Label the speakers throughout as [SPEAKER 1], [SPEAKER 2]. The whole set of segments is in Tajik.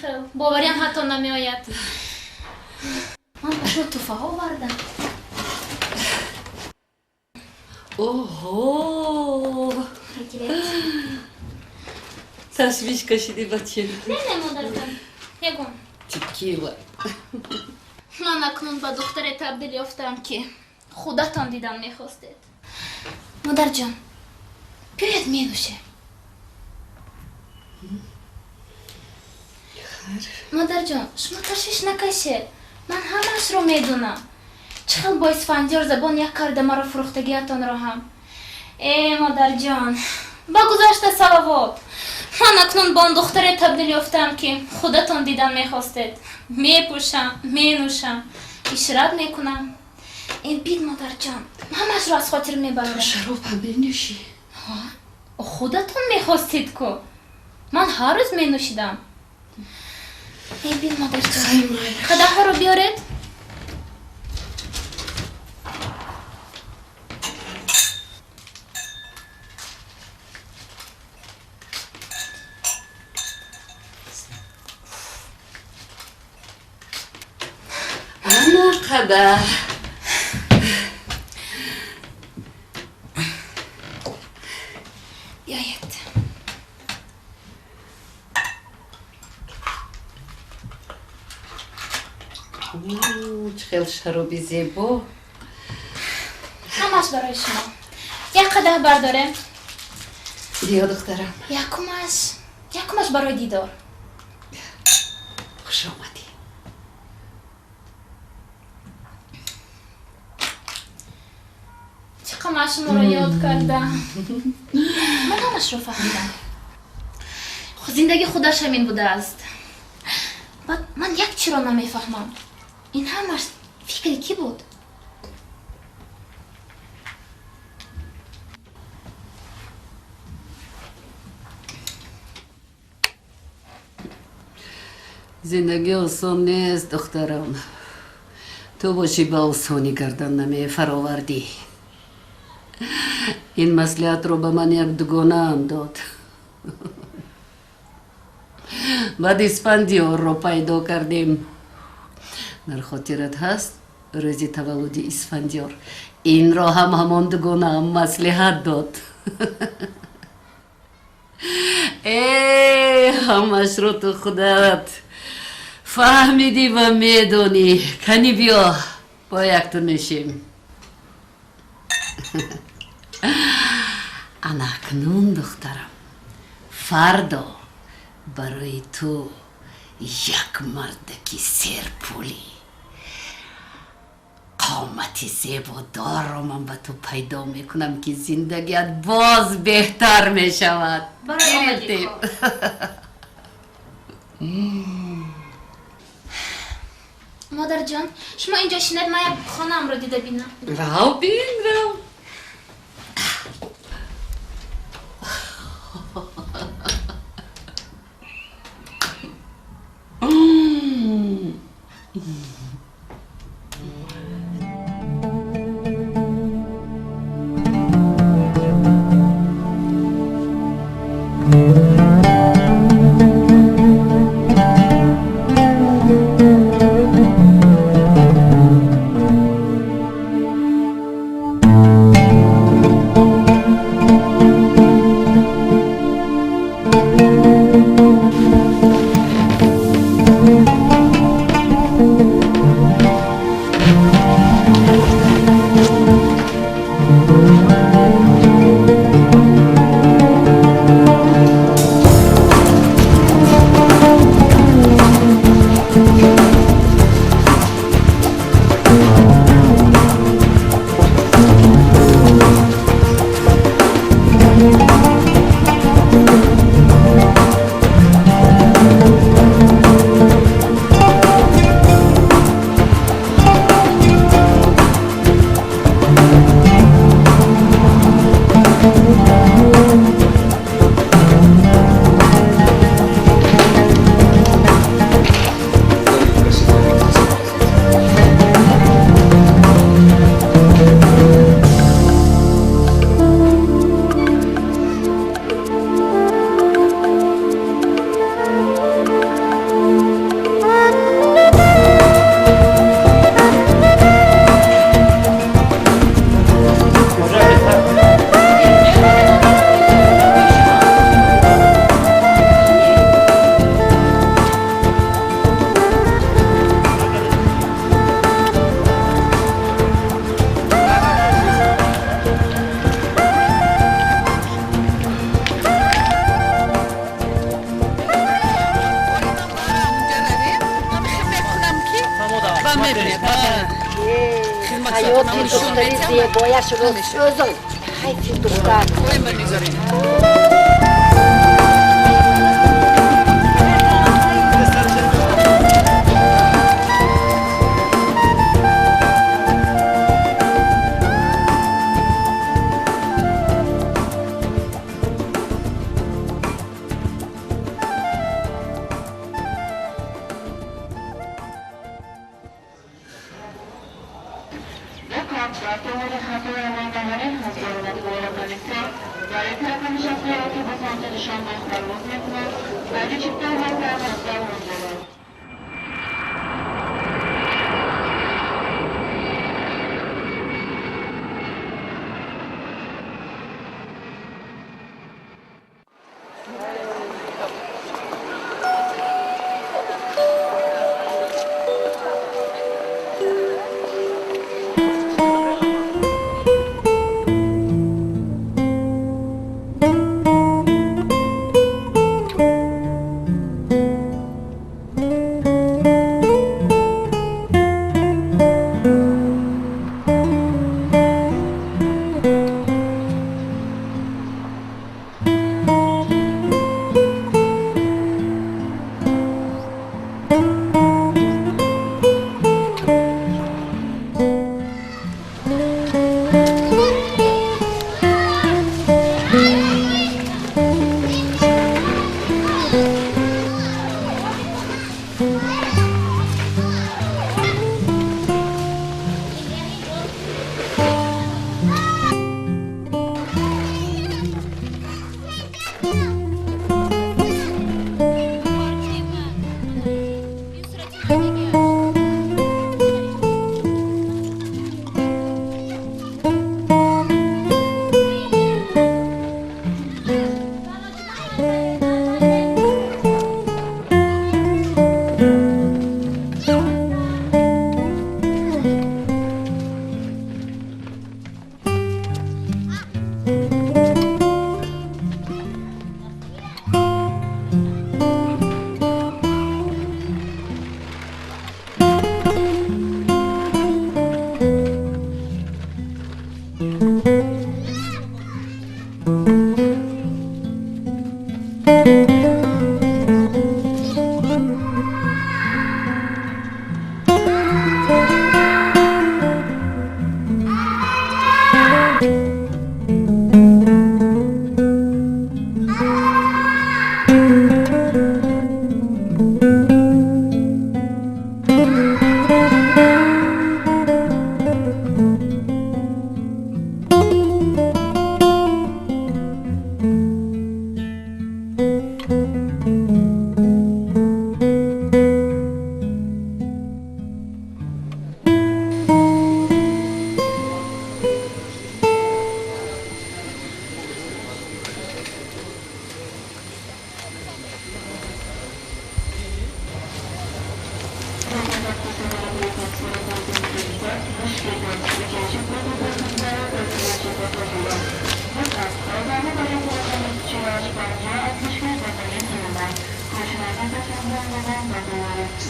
[SPEAKER 1] Хел бовариам ҳатто намеояд. Ман ба шумо тӯҳфаҳо овардам.
[SPEAKER 2] Оҳо!
[SPEAKER 1] Гиред.
[SPEAKER 2] Ташвиш кашидӣ, бача.
[SPEAKER 1] Не, не, модарҷон, ягон.
[SPEAKER 2] Текила.
[SPEAKER 1] Ман акнун ба духтаре табдил ёфтаам, ки худатон дидан мехостед. Модарҷон, биёед, менӯшем. Модарҷон, шумо ташвиш накашед, ман ҳамаашро медонам. Чӣ хел бо Исфандиёр забон як карда, маро фурӯхтагиятонро ҳам. Э, модарҷон, ба гузашта салавот. Ман акнун ба он духтаре табдил ёфтаам, ки худатон дидан мехостед. Мепӯшам, менӯшам, ишрат мекунам. Э, бин, модарҷон, ҳамаашро аз хотир мебарам.
[SPEAKER 2] Шароб ҳам менӯшӣ?
[SPEAKER 1] Худатон мехостед ку, ман ҳар рӯз менӯшидам. Э, бин, модарҷон, қадаҳҳоро биёред.
[SPEAKER 2] Ана қадаҳ.
[SPEAKER 1] Биёед.
[SPEAKER 2] Чӣ хел шароби зебо!
[SPEAKER 1] Ҳамаш барои шумо. Як қадаҳ бардорем.
[SPEAKER 2] Биё, духтарам.
[SPEAKER 1] Якумаш барои дидор.
[SPEAKER 2] Хуш омадӣ.
[SPEAKER 1] Чӣ қадр ман шуморо ёд кардам. Ман ҳамашро фаҳмидам. Зиндагӣ худаш ҳамин будааст. Баъд ман як чиро намефаҳмам: ин ҳамаш фикри кӣ буд?
[SPEAKER 2] Зиндагӣ осон нест, духтарам. Ту бошӣ, ба осонӣ гардан намефаровардӣ. Ин маслиҳатро ба ман як дугонаам дод. Баъд Исфандиёрро пайдо кардем. Дар хотират ҳаст, рӯзи таваллуди Исфандиёр инро ҳам ҳамон дугонаам маслиҳат дод. Э, ҳамашро ту худат фаҳмидӣ ва медонӣ. Кани, биё, бо якту нӯшем. Ана акнун, духтарам, фардо барои ту як мардаки серпулӣ, қомати зебодорро ман ба ту пайдо мекунам, ки зиндагият боз беҳтар мешавад.
[SPEAKER 1] Барои омадӣ.
[SPEAKER 2] Гирифтем.
[SPEAKER 1] Модарҷон, шумо инҷо шинед, ман як хонаамро дида бинам.
[SPEAKER 2] Рав, бин, рав.
[SPEAKER 3] Ҳаёти духтари зебояшро сӯзон. Ҳайфи духтар.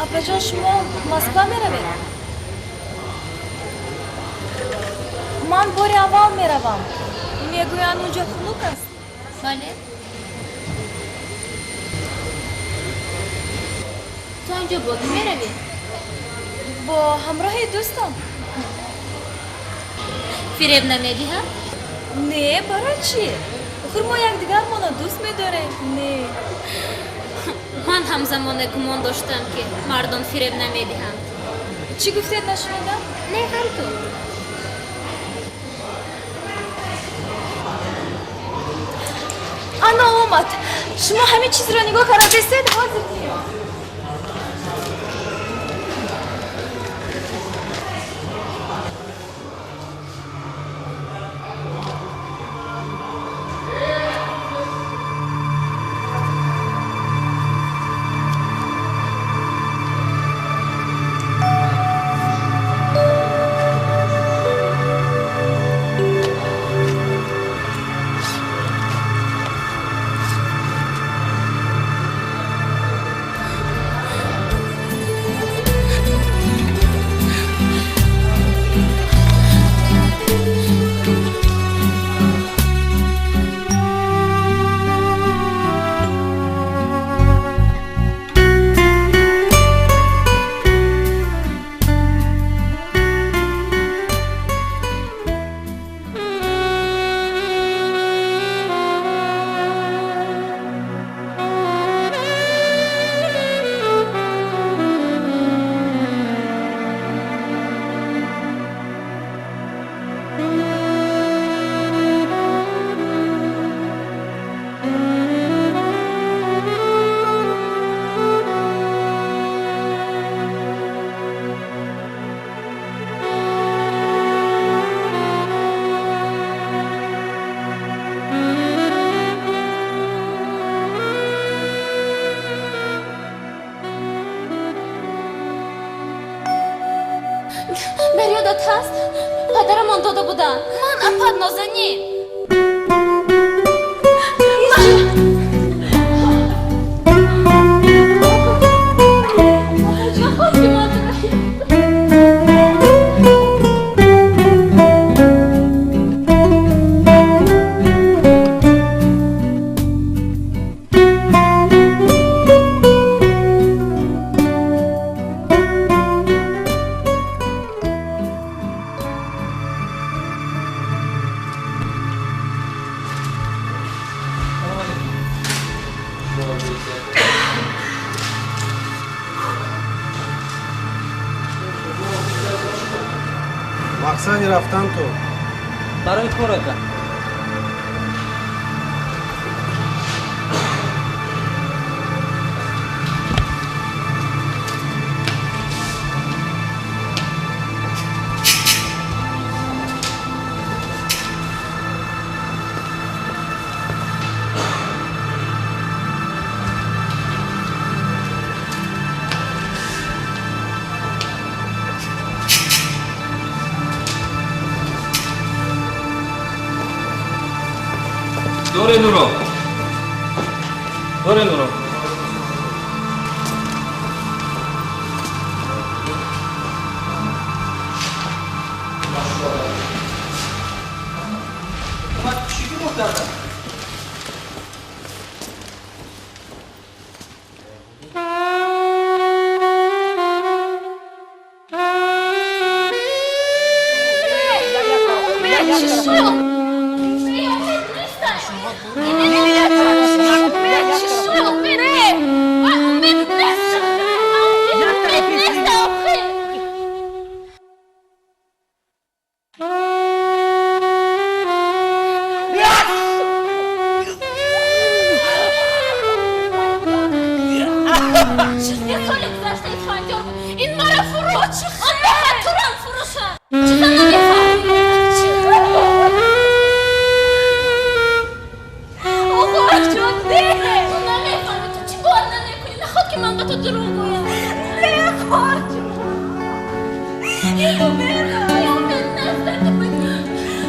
[SPEAKER 4] Апаҷон, шумо Москва меравед? Ман бори аввал меравам. Мегӯянд, унҷо хунук аст.
[SPEAKER 1] Бале. Ту онҷо бо кӣ меравӣ?
[SPEAKER 4] Бо ҳамроҳи дӯстам.
[SPEAKER 1] Фиреб намедиҳам?
[SPEAKER 4] Не, барои чӣ? Охир мо якдигармонро дӯст медорем. Не.
[SPEAKER 1] Ман ҳам замоне гумон доштам, ки мардон фиреб намедиҳанд.
[SPEAKER 4] Чӣ гуфтед, нашунидам?
[SPEAKER 1] Не, ҳар ту.
[SPEAKER 4] Ана омад. Шумо ҳамин чизро нигоҳ карда бистед, ҳозир меём.
[SPEAKER 1] Дар ёдат ҳаст, падарамон дода буданд. Ман апад Нозанин.
[SPEAKER 5] Мақсади рафтан ту?
[SPEAKER 6] Барои кор, ака. Доре, Нуро, доре, Нуро. Чӣ гуноҳ кардам?
[SPEAKER 1] Ин мара фурӯш, он мехоҳад турам фурӯшад. Чиза намефаҳмӣ? Оғоҷон, не, ту намефаҳмӣ, ту чӣ бор намекунӣ? Наход ки ман ба ту дурӯғ гӯям. Не, хоҳарҷон,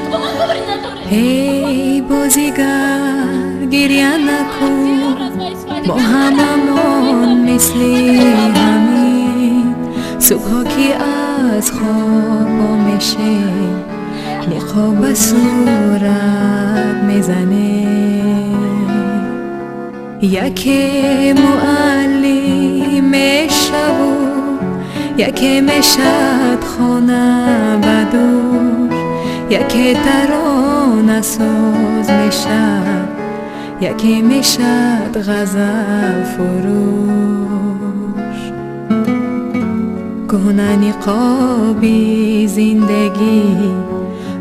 [SPEAKER 1] ту ба ман боварӣ надорӣ.
[SPEAKER 7] Эй бозигар, гиря накун, мо ҳамамон мисли ҳамин. Субҳо ки аз хоб по мешем, ниқоб ба сурат мезанем. Яке муаллим мешаву, яке мешад хона ба дур, яке таронасоз мешад, яке мешад ғазалфурӯш. Кӯҳна ниқоби зиндагӣ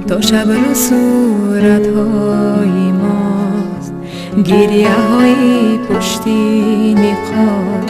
[SPEAKER 7] то шабру суратҳои мост, гирияҳои пушти ниқоб.